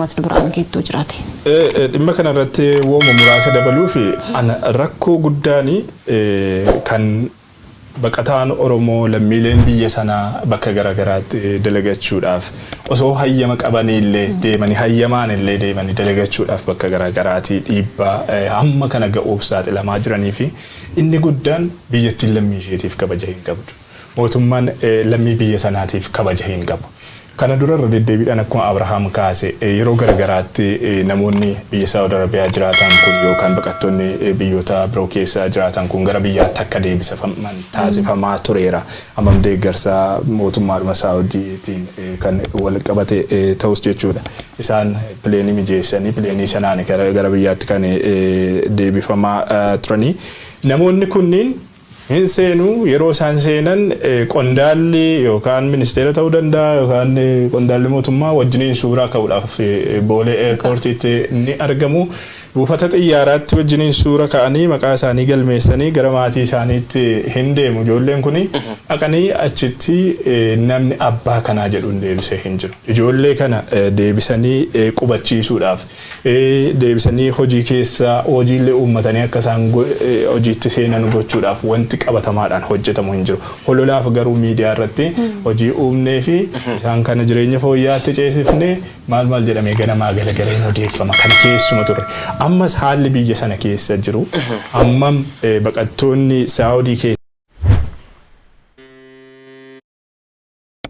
Ati biraan geettoo jiraate. Dhimma kana irratti wooma muraasa dabaluu fi ana rakkoo guddaan kan baqataan Oromoo, lammiileen biyya sanaa bakka garaagaraatti dalagachuudhaaf osoo hayyama qabanii illee deemanii, hayyamaan illee deemanii dalagachuudhaaf bakka garaagaraatti dhiibbaa hamma kana ga'uuf saaxilamaa jiranii fi inni guddaan biyyattiin lammii isheetiif kabaja hin qabdu. Mootummaan lammii biyya sanaatiif kabaja hin qabu. Kana dura irra deddeebiidhaan akkuma Abrahaam kaase, yeroo garagaraatti namoonni biyya Saawud Arabiyaa jiraatan kun yookaan baqattoonni biyyoota biroo keessa jiraatan kun gara biyyaatti akka deebisaman taasifamaa tureera. Hammam deeggarsa mootummaadhuma Saawudiitiin kan wal qabate ta'us jechuudha. Isaan pileenii mijeessanii pileenii sanaan gara biyyaatti kan deebifamaa turanii. Namoonni kunniin hin seenuu. Yeroo isaan seenan qondaalli yookaan ministeera ta'uu danda'a yookaan qondaalli mootummaa wajjiniin suuraa ka'uudhaaf Boolee airportiitti ni argamu. Buufata xiyyaaraatti wajjiniin suura ka'anii, maqaa isaanii galmeessanii gara maatii isaaniitti hin deemu. Ijoolleen kun dhaqanii achitti namni abbaa kanaa jedhuun deebisee hin jiru. Ijoollee kana deebisanii qubachiisuudhaaf, deebisanii hojii keessa hojiilee uummatanii akka isaan hojiitti seenan gochuudhaaf wanti qabatamaadhaan hojjetamu hin jiru. Hololaaf garuu miidiyaa irratti hojii uumnee fi isaan kana jireenya fooyya'aatti ceesifnee maal maal jedhamee ganamaa galagaleen odeeffama. Kana keessuma turre. Ammas haalli biyya sana keessa jiru hammam baqattoonni Saawudii keessa